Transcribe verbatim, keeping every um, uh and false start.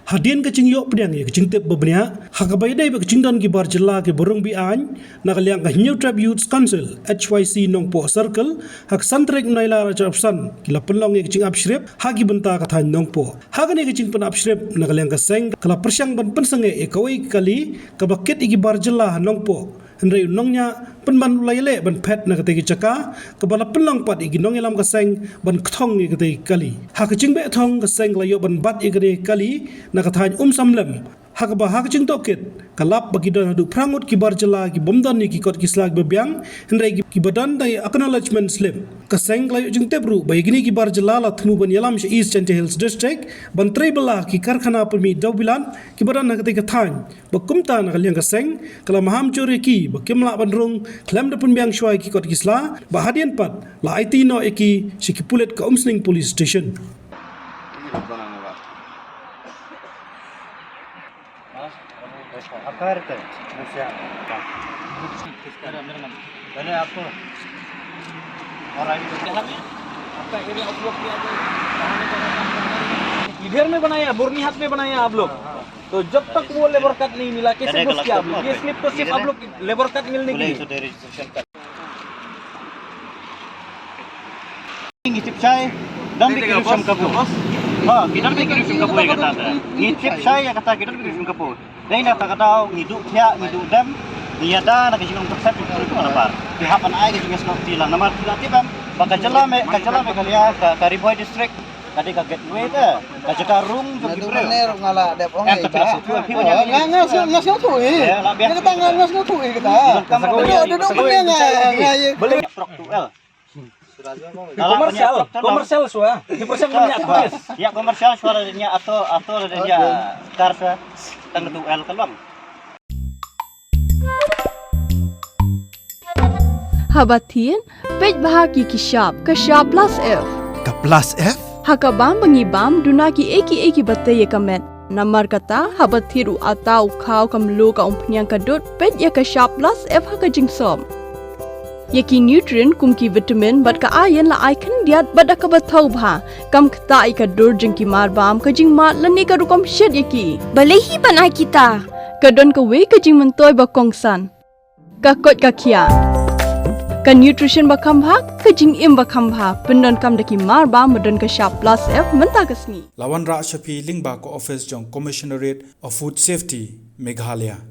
Hadien ka jingïoh pdiang ïa ka jingtip ba bniah, ha kaba ïadei bad ka jingdon ki bar jylla kiba rung be-aiñ, na ka liang ka Hynñiewtrep Youth Council, H Y C Nongpoh Circle, ha ka san tarik Nailar arhajar arphew san, ki la pynlong ïa ka jingap shrip ha ki bynta ka thaiñ Nongpoh. Ha kane ka jingpynap shrip, na ka liang ka seng ka la pyrshang ban pynsangeh ïa kawei ka kali kaba kit ïa ki bar jylla ha Nongpoh. Hynrei u nongñiah pynban u la ïaleh ban phet na katei ka jaka, kaba la pynlong pat ïa ki nongïalam ka seng ban kthong ïa katei ka kali. Ha ka jingbeh thong, ka seng ka la ïoh ban bat ïa katei ka kali na ka thaiñ Umsamlem. Ha kaba ha ka jingtohkit, ka lap ba ki don haduh phra ngut ki bar jylla ki bym don ïa ki kot ki sla kiba biang, hynrei ki, kiba don da ki acknowledgement slip. Ka seng ka la ïoh jingtip ruh ba ïa kine ki bar jylla la thmu ban ïalam sha East Jaintia Hills District ban trei bylla ha ki karkhana pynmih dewbilat kiba don ha katei ka thaiñ. Ba kumta, na ka liang ka seng ka la maham jur ïa ki ba kim lah ban rung khlem da pynbiang shuwa ïa ki kot ki sla, ba hadien pat la aiti noh ïa ki sha ki pulit ka Umsning Police Station. इधर में बनाया, बुरनी हाट में बनाया आप लोग। तो जब तक वो लेबर कार्ड नहीं मिला, कैसे घुस के आप लोग? ये स्लिप तो सिर्फ आप लोग लेबर कार्ड मिलने के लिए। Ngi tip shai, dang bi ki risham kabu. Ha, ki dang bi ki risham kabu ïa kata. Ngi tip shai ïa kata, ki dang bi ki risham kabu. Dei na kata ka daw ngi duh thiah, ngi duh dem, ngi ïada na ka jinglong tep sep, ngi duh na par. Ki hap ban ai ka jingïasnoh ti lang namar ki la tip em ba ka jylla Me, ka jylla Meghalaya, ka, ka Ri Bhoi District, ka dei ka gateway te, ka jaka rung jong ki briew. Nga la dep ong. Em, ïa, tapi ka satu, nga, nga sngewthuh ïa kata, nga sngewthuh ïa kata. Duduk, duduk, nga, nga, nga, ïa. Prok tu el. Commercial, commercial shuwa. Di persiap punya tulis. Ya, commercial shuwa dah nya ato, ato dah nya kar shuwa. Tang tu el ka long. Haba thied, peit bha ki ki shap, ka shap plus F. Ka plus F? Ha ka bam ba ngi bam, duna kiei kiei kiba tei ïa ka met. Namar kata, haba thied u atta, u khaw, ka mluh, ka umphniang, ka dud, peit ïa ka shap plus F ha ka jingsop. Ïa ki nutrient kum ki vitamin bad ka iron la ai khyndiat bad da kaba thaw bha. Kam ktah ïa ka dur jong ki marbam, ka jingmad lane ka rukom shet ïa ki. Balei hi ban ai kita? Ka don kawei ka jingmyntoi ba kongsan. Ka koit ka khiah. Ka nutrition ba kham bha, ka jingim ba kham bha. Pyndonkam da ki marbam ba don ka shap plus F mynta ka sngi. La wanrah sha phi lyngba ka office jong Commissionerate of Food Safety, Meghalaya.